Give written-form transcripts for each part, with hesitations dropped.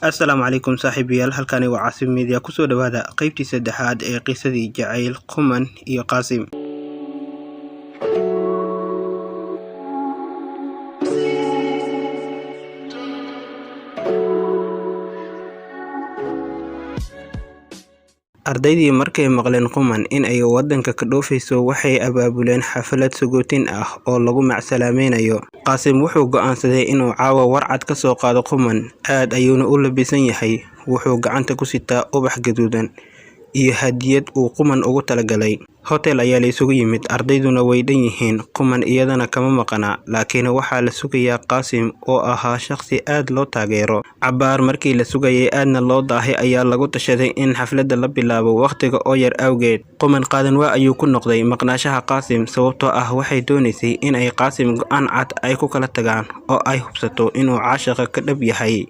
Assalaamu calaykum saaxiibayaal, halkani waa Caasim Media. Kusoo dhawaada qeybtii saddexaad ee qisadii jacayl Quman iyo Qaasim. Ardaydii markay maqleen Quman in ay waddanka ka dhoofayso, waxay abaabuleen xaflad sagootin ah oo lagu macsalaamaynayo. Qaasim wuxuu go'aansaday inuu caawa warcad ka soo qaado Quman. Aad ayuuna u labisan yahay, wuxuu gacanta ku sitaa ubax gaduudan iyo hadiyad uu Quman ugu talagalay. Hotel ayaa la isugu yimid, ardayduna way dhan yihiin. Quman iyadana kama maqna, laakiin waxaa la sugayaa Qaasim oo ahaa shaqsi aad loo taageero. Cabbaar markii la sugayay aadna loo daahay ayaa lagu tashaday in xafladda la bilaabo wakhtiga oo yar awgeed. Quman qaadan waa ayuu ku noqday maqnaanshaha Qaasim, sababtoo ah waxay doonaysay in ay Qaasim go'aan cad ay ku kala tagaan oo ay hubsato inuu caashaqa ka dhab yahay,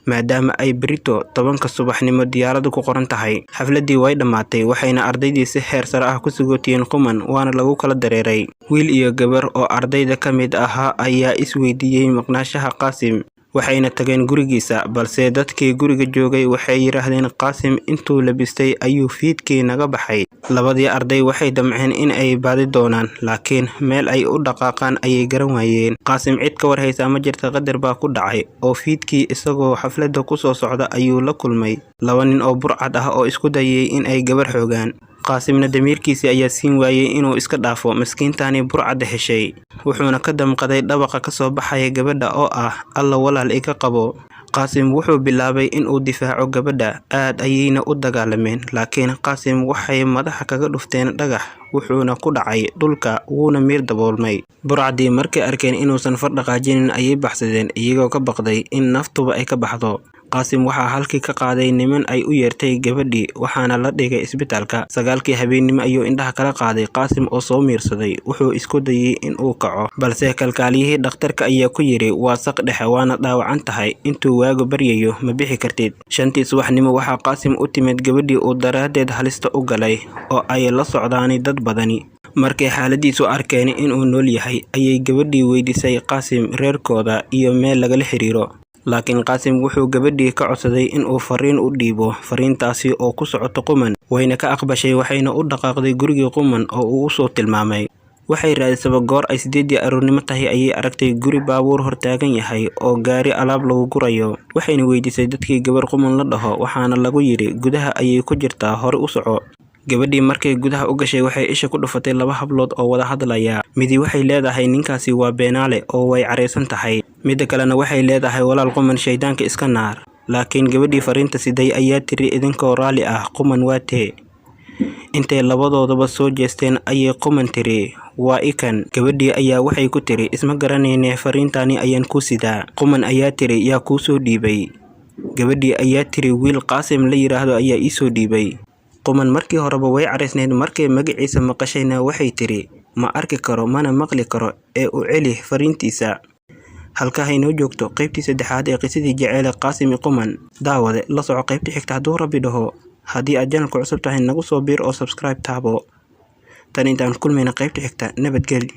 maadaama ay berrito 10-ka subaxnimo diyaaraddu ku qoran tahay. Xafladdii way dhammaatay, waxayna ardaydii si heer sare ah ku sagootiyeen Quman, waana lagu kala dareeray. Wiil iyo gabar oo ardayda ka mid ahaa ayaa is weydiiyey maqnaanshaha Qaasim, waxayna tageen gurigiisa, balse dadkii guriga joogay waxay yiraahdeen Qaasim intuu labistay ayuu fiidkii naga baxay. Labadii arday waxay damceen in ay baadi doonaan, laakiin meel ay u dhaqaaqaan ayay garan waayeen. Qaasim cid ka war haysa ma jirta, qadar baa ku dhacay oo fiidkii isagoo xafladda ku soo socda ayuu la kulmay laba nin oo burcad ah oo isku dayay in ay gabar xoogaan. Qaasimna damiirkiisii ayaa siin waayey inuu iska dhaafo miskiintani burcadda heshay, wuxuuna ka damqaday dhawaqa ka soo baxaya gabadha oo ah "Alla walaal iga qabo." Qaasim wuxuu bilaabay in uu difaaco gabadha, aad ayayna u dagaalameen, laakiin Qaasim waxay madaxa kaga dhufteen dhagax, wuxuuna ku dhacay dhulka, wuuna miir daboolmay. Burcaddii markay arkeen inuusan far dhaqaajinin ayay baxsadeen, iyagoo ka baqday in naftuba ay ka baxdo. Qaasim waxaa halkii ka qaaday niman ay u yeertay gabadhii, waxaana la dhigay isbitaalka. 9-kii habeenimo ayuu indhaha kala qaaday Qaasim oo soo miirsaday. Wuxuu isku dayay in uu kaco, balse kalkaaliyihii dhakhtarka ayaa ku yiri waa saq dhexe, waana dhaawacan tahay, intuu waagu baryayo ma bixi kartid. 5-tii subaxnimo waxaa Qaasim u timid gabadhii uu daraaddeed halista u galay oo ay la socdaan dad badani. Markay xaaladiisu arkeen inuu nool yahay ayay gabadhii weydiisay Qaasim reerkooda iyo meel lagala xiriiro. Laakiin Qaasim wuxuu gabadhii ka codsaday in uu fariin u dhiibo, fariintaasi oo ku socoto Quman, wayna ka aqbashay, waxayna u dhaqaaqday gurigii Quman oo uu u soo tilmaamay. Waxay raadisaba goor ay 8-dii aroornimo tahay ayay aragtay guri baabuur hortaagan yahay oo gaari alaab lagu gurayo. Waxayna weydiisay dadkii gabar Quman la dhaho, waxaana lagu yiri gudaha ayay ku jirtaa, hore u soco. Gabadhii markay gudaha u gashay waxay isha ku dhufatay laba hablood oo wada hadlaya. Midi waxay leedahay ninkaasi waa beenaale oo way careysan tahay, midda kalena waxay leedahay walaal Quman shaydaanka iska naar. Laakiin gabadhii fariinta siday ayaa tiri idinkoo raalli ah, Quman waa tee. Intay labadoodaba soo jeesteen ayay Quman tiri waa ikan. Gabadhii ayaa waxay ku tiri isma garanayne, fariintani ayaan ku sidaa. Quman ayaa tiri yaa kuu soo dhiibay? Gabadhii ayaa tiri wiil Qaasim la yiraahdo ayaa ii soo dhiibay. Quman markii horeba way caraysnayd, markay magaciisa maqashayna waxay tiri ma arki karo mana maqli karo ee u celi fariintiisa. Halkaa ha inoo joogto qeybtii saddexaad ee qisadii jacayl Qaasim iyo Quman. Daawade la soco qeybta xigta hadduu Rabbi dhaho. Haddii aad channelka cusub tahay nagu soo biir oo subscribe taabo. Tan intaan kulmayna qeybta xigta, nabadgelyo.